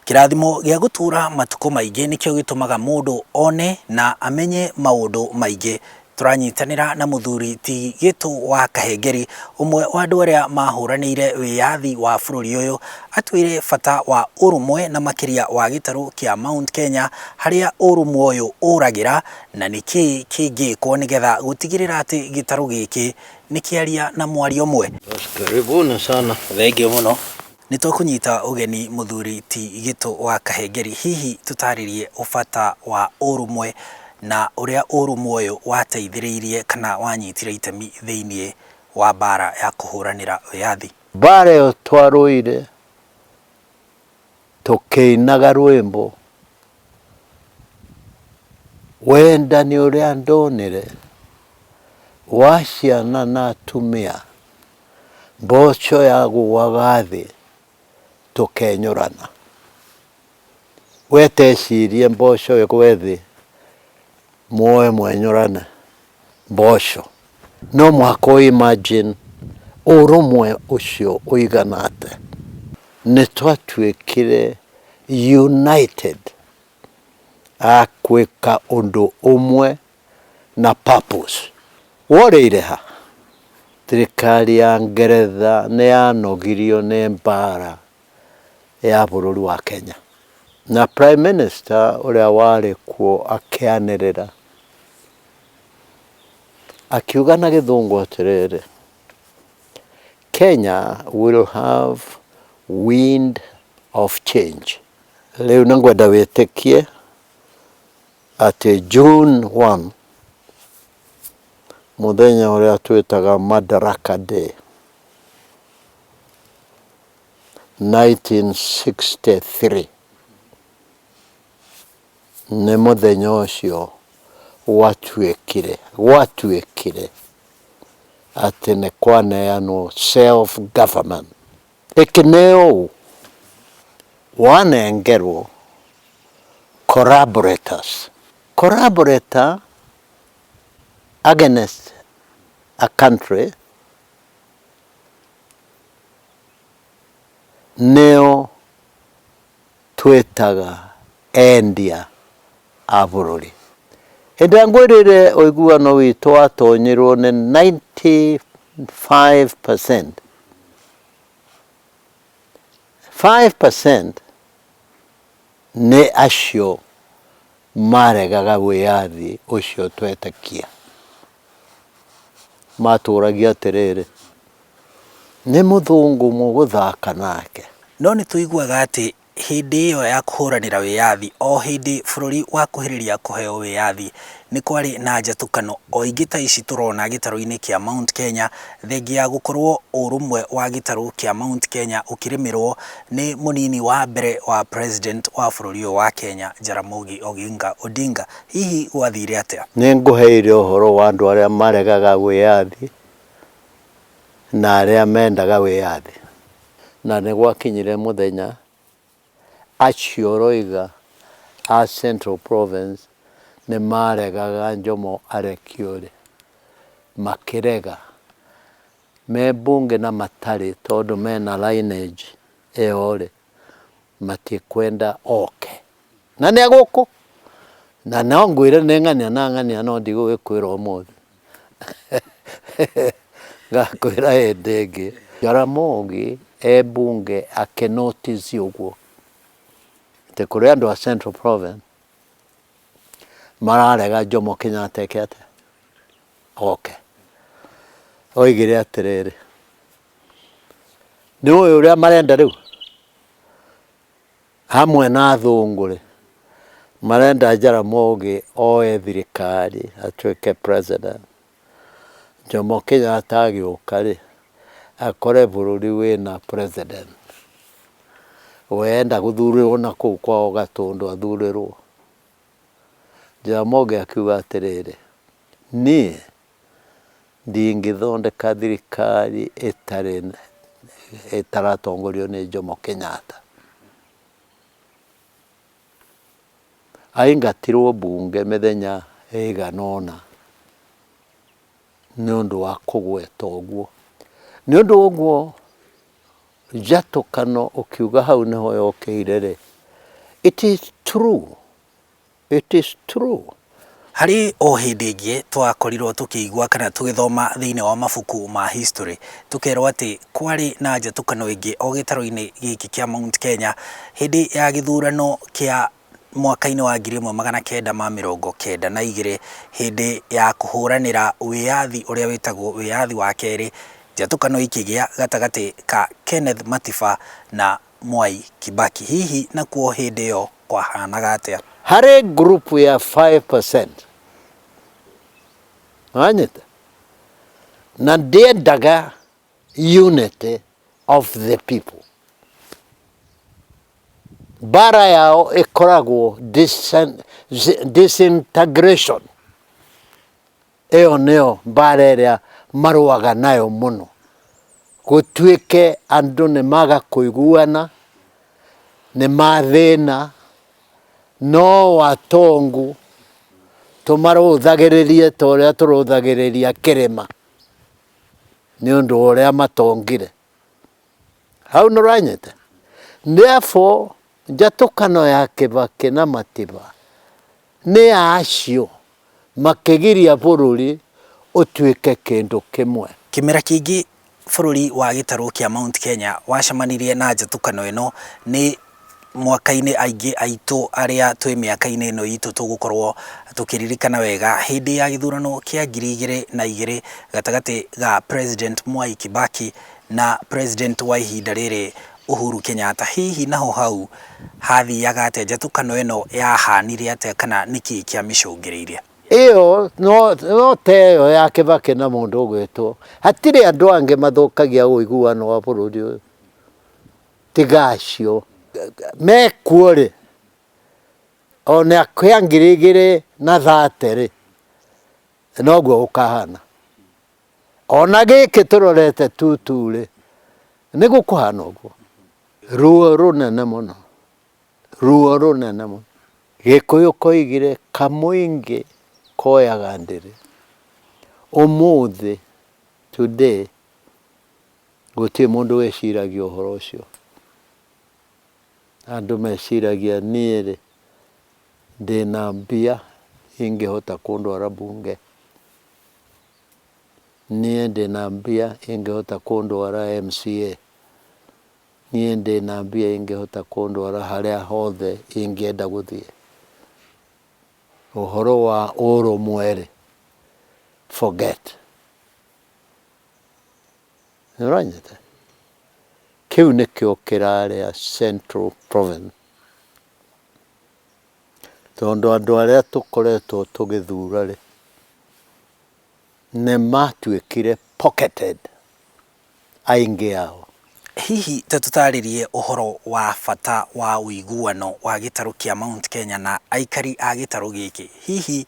Kĩrathimo gĩa gũtũũra matukũ maingĩ nĩkĩo gĩtũmaga mũndũ one na amenye maũndũ maingĩ. Tũranyitanĩra na mũthuri ti Gĩtũ wa Kahengeri, ũmwe wa andũ arĩa mahũranĩire wĩyathi wa bũrũri ũyũ, atwĩre bata wa ũrũmwe na makĩria wa gĩtarũ kĩa Mount Kenya harĩa ũrũmwe ũyũ ũragĩra na nĩkĩĩ kĩngĩkwo nĩgetha gũtigĩrĩra atĩ gĩtarũ gĩkĩ nĩ kĩaria na mwario ũmwe. Karibuni sana. Thengiũ mũno. Nĩ tũkũnyita ũgeni mũthuri ti Gĩtũ wa Kahengeri, hihi tũtarĩrie ũbata wa ũrũmwe na ũrĩa ũrũmwe ũyũ wateithĩrĩirie kana wanyitire itemi thĩinĩ wa mbara ya kũhũranĩra wĩyathi. Mbara ĩyo twarũire tũkĩinaga rwĩmbo wendani ũrĩa ndonire wa ciana na atumia. Mboco yagũaga thĩ tũkenyũrana. We tecirie mboco ĩgwe thĩ muoe mwenyũrane mboco. No mũhaka ũ imagine ũrũmwe ũcio ũigana atĩa. Nĩ twatuĩkire united a gwĩka ũndũ ũmwe na purpose. Worĩire ha? Thirikari ya Ngeretha nĩ yanogirio nĩ mbaara ya bũrũri wa Kenya. Na Prime Minister ũrĩa warĩ kuo akĩanĩrĩra akiuga na gĩthũngũ atĩrĩrĩ, Kenya will have wind of change. Rĩu nĩ ngwenda wĩtĩkie atĩ June 1 mũthenya ũrĩa twĩtaga Madaraka Day 1963 nĩ mũthenya ũcio gwatuĩkire gwatuĩkire atĩ nĩ kwaneanwo self government ĩkĩneo ũ wanengerwo collaborators. Collaborator against a country nĩo twĩtaga endia a bũrũri. Hĩndĩ ĩrĩa ngwĩrire ũiguano witũ watonyirwo nĩ 95%, 5% Nĩ acio maregaga wĩyathi ũcio twetĩkia. Matũragia atĩrĩrĩ, nĩ mũthũngũ mũgũthaka nake? No nĩ tũiguaga atĩ hĩndĩ ĩyo ya kũhũranĩra wĩyathi, o hĩndĩ bũrũri wakuhĩrĩria kũheo wĩyathi, nĩ kwarĩ na njatũkano o ingĩ ta ici tũrona gĩtarũ-inĩ kĩa Mount Kenya, thengia ya gũkorwo ũrũmwe wa gĩtarũ kĩa Mount Kenya ũkĩrĩmĩrwo nĩ mũnini wa mbere wa President wa bũrũri ũyũ wa Kenya, Jaramogi Oginga Odinga. Hihi gwathire atĩa? Nĩ ngũheire ũhoro wa andũ arĩa maregaga wĩyathi na arĩa mendaga wĩyathi. Na nĩ gwakinyire mũthenya acio ũroiga a Central Province nĩ maregaga Njomo arekio-rĩ, makĩrega. Me mbunge na matarĩ tondũ mena lineage ĩyo-rĩ, matikwenda oke. Na nĩ egũkũ, na no ngwĩre nĩ ng'ania na ng'ania no ndigũgĩkwĩra ũmũthĩ. Ngakwĩra hĩndĩ ĩngĩ. Jaramogi e mbunge akĩ notice ũguo, atĩ kũrĩ andũ a Central Province mararega Jomo Kenyatta eke atĩa? Oke. Oigire atĩrĩrĩ, nĩ ũĩ ũrĩa marenda rĩu? Hamwe na athũngũ-rĩ, marenda Jaramogi oe thirikari atuĩke president. Jomo Kenyatta agĩũka-rĩ, akore bũrũri wĩna president. We enda gũthurĩrwo na kũu kwao Gatũndũ athurĩrwo. Jaramogi akiuga atĩrĩrĩ, niĩ ndingĩthondeka thirikari ĩtarĩ ĩtaratongorio nĩ Jomo Kenyatta. Aingatirwo mbunge mĩthenya ĩigana ũna nĩ ũndũ wa kũgweta ũguo. Nĩ ũndũ wa ũguo njatũkano ũkiuga hau nĩho yokĩire rĩ, It is true. It is true. Harĩ o hĩndĩ ĩngĩ twakorirwo tũkĩigua kana tũgĩthoma thĩinĩ wa mabuku ma history, tũkerwo atĩ kwarĩ na njatũkano ĩngĩ o gĩtarũ-inĩ gĩkĩ kĩa Mount Kenya hĩndĩ ya gĩthurano kĩa mwaka-inĩ wa 1992 hĩndĩ ya kũhũranĩra wĩyathi ũrĩa wĩtagwo wĩyathi wa kerĩ, njatũkano ikĩgĩa gatagatĩ ka Kenneth Matiba na Mwai Kibaki. Hihi nakuo hĩndĩ ĩyo kwahanaga atĩa? Harĩ group ya 5% wanyita na ndiendaga unity of the people. Mbara yao ĩkoragwo disintegration. Ĩyo nĩyo mbara ĩrĩa marũaga nayo mũno, gũtuĩke andũ nĩ maga kũiguana, nĩ mathĩna, no atongu tũmarũthagĩrĩrie ta ũrĩa tũrũthagĩrĩria kĩrĩma, nĩ ũndũ wa ũrĩa matongire. Hau nĩ ũranyita? Therefore njatũkano ya Kĩbakĩ na Matiba nĩ ya acio makĩgiria bũrũri ũtuĩke kĩndũ kĩmwe. Kĩmera kĩngĩ bũrũri wa gĩtarũ kĩa Mount Kenya wacemanirie na njatũkano ĩno nĩ mwaka-inĩ aingĩ aitũ arĩa twĩ mĩaka-inĩ ĩno itũ tũgũkorwo tũkĩririkana wega hĩndĩ ya gĩthurano kĩa 2002 gatagatĩ ga President Mwai Kibaki na President wa ihinda rĩrĩ Uhuru Kenyatta. Hihi naho hau hathiaga atĩa? Njatũkano ĩno yahanire atĩa kana nĩkĩ kĩamĩcũngĩrĩirie? Ĩyo no, no ta ĩyo ya Kĩbakĩ na mũndũ ũgwĩtwo. Hatirĩ andũ angĩ mathũkagia ũiguano wa bũrũri ũyũ tiga acio. Mekuo rĩ, ona kĩa 2030 rĩ, noguo gũkahana. Ona gĩkĩ tũrorete tutu rĩ, nĩ gũkũhana ũguo. Ruo rũnene mũno, ruo rũnene mũno. Gĩkũyũ koigire kamũingĩ koyaga ndĩrĩ. Ũmũthĩ, today, gũtirĩ mũndũ wĩciragia ũhoro ũcio. Andũ meciragia niĩ rĩ, ndĩna mbia ingĩhota kũndwara bunge. Niĩ ndĩna mbia ingĩhota kũndwara MCA. Niĩ ndĩna mbia ingĩhota kũndwara harĩa hothe ingĩenda gũthiĩ. Ũhoro wa ũrũmwe rĩ, forget. Nĩ ũranyita? Kĩu nĩkĩo kĩrarĩa Central Province. Tondũ andũ arĩa tũkoretwo tũgĩthura rĩ, nĩ matuĩkire pocketed aingĩ ao. Hihi ta tũtarĩrie ũhoro wa bata wa ũiguano wa gĩtarũ kĩa Mount Kenya na aikari a gĩtarũ gĩkĩ. Hihi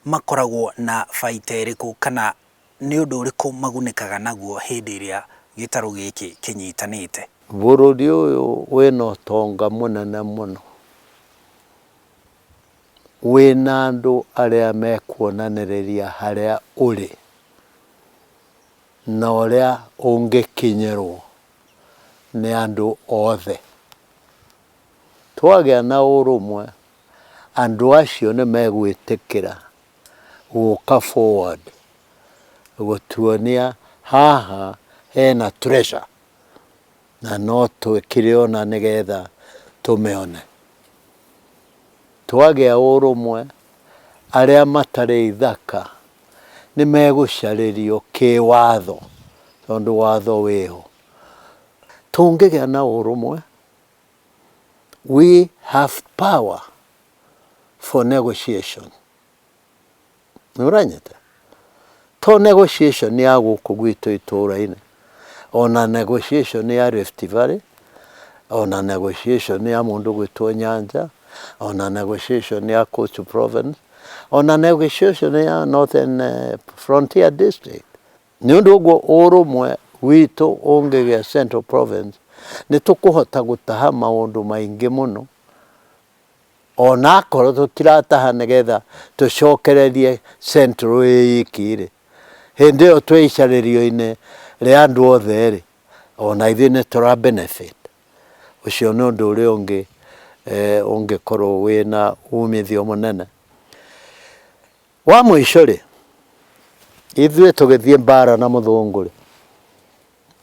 makoragwo na baita ĩrĩkũ kana nĩ ũndũ ũrĩkũ magunĩkaga naguo hĩndĩ ĩrĩa gĩtarũ gĩkĩ kĩnyitanĩte? Bũrũri ũyũ wĩna ũtonga mũnene mũno. Wĩna andũ arĩa mekuonanĩrĩria harĩa ũrĩ na ũrĩa ũngĩkinyĩrwo nĩ andũ othe. Twagĩa na ũrũmwe, andũ acio nĩ megwĩtĩkĩra gũka forward gũtuonia haha hena treasure na no twĩkire ũna nĩgetha tũmĩone. Twagĩa ũrũmwe, arĩa matarĩ ithaka nĩ megũcarĩrio kĩwatho tondũ watho wĩho. Tũngĩgĩa na ũrũmwe, we have power for negotiation. Nĩ ũranyita? To negotiation ya gũkũ gwitũ itũra-inĩ, ona negotiation ya Rift Valley, ona negotiation ya mũndũ gwĩtwo Nyanja, ona negotiation ya Coast Province, ona negotiation ya Northern Frontier District. Nĩ ũndũ ũguo ũrũmwe witũ ũngĩgĩa Central Province, nĩ tũkũhota gũtaha maũndũ maingĩ mũno Ona akorwo tũtirataha nĩgetha tũcokererie Central ĩ iki rĩ, hĩndĩ ĩyo twĩ icarĩrio-inĩ rĩa andũ othe rĩ, ona ithuĩ nĩ tũra benefit. Ũcio nĩ ũndũ ũrĩa ũngĩ Ũngĩkorwo wĩna umithio mũnene. Wa mũico rĩ, ithuĩ tũgĩthiĩ mbara na mũthũngũ rĩ,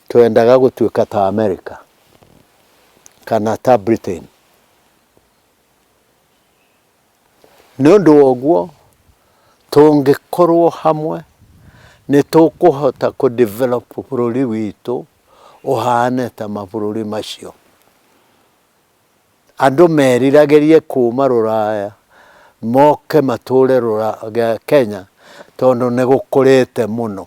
twendaga gũtuĩka ta America kana ta Britain. Nĩ ũndũ wa ũguo, tũngĩkorwo hamwe nĩ tũkũhota kũ develop bũrũri witũ ũhane ta mabũrũri macio. Andũ meriragĩrie kuma rũraya moke matũre Kenya tondũ nĩ gũkũrĩte mũno.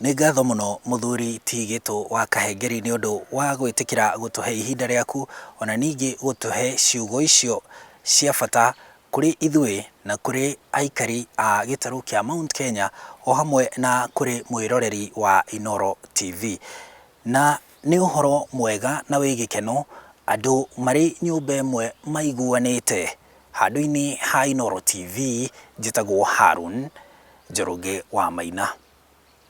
Nĩ ngatho mũno mũthuri ti Gĩtũ wa Kahengeri nĩ ũndũ wa gwĩtĩkĩra gũtũhe ihinda rĩaku ona ningĩ gũtũhe ciugo icio cia bata kũrĩ ithuĩ na kũrĩ aikari a gĩtarũ kĩa Mount Kenya o hamwe na kũrĩ mwĩroreri wa Inooro TV. Na nĩ ũhoro mwega na wĩ gĩkeno andũ marĩ nyũmba ĩmwe maiguanĩte. Handũ-inĩ ha Inooro TV, njĩtagwo Harun Njoroge wa Maina.